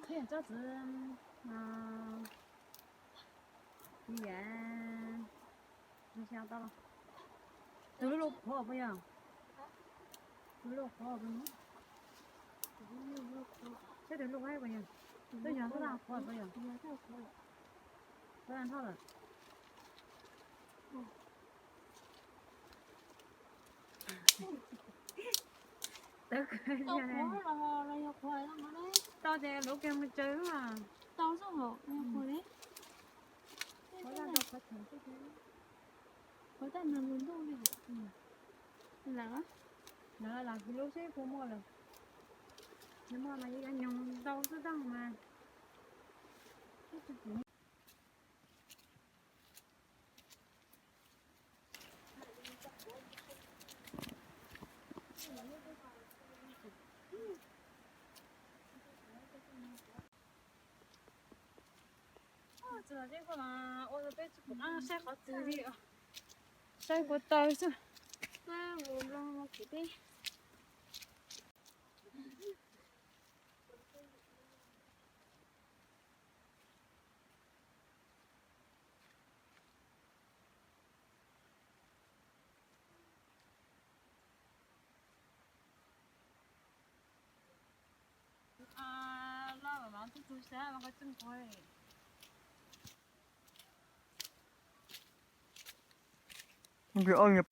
Txhob txwv yam, tus lub lub qhuav puas yog? Tus lub lub qhuav puas yog? Saib tus lub qhuav puas yog? Twb yog tus lub qhuav puas yog? Tus lub qhuav lawm. Tau ces luv kiag mus tsaws. Tau xwb hauv qhuav li. Qhuav taj nws lus ntuj li. Lawm, lawm, lam hliv lub seb puas muaj lawm. Nws muaj mas yuav nyoos ntau xwb tab mas. Saib qhov twg li, saib puas tau xwb. Ob nyuag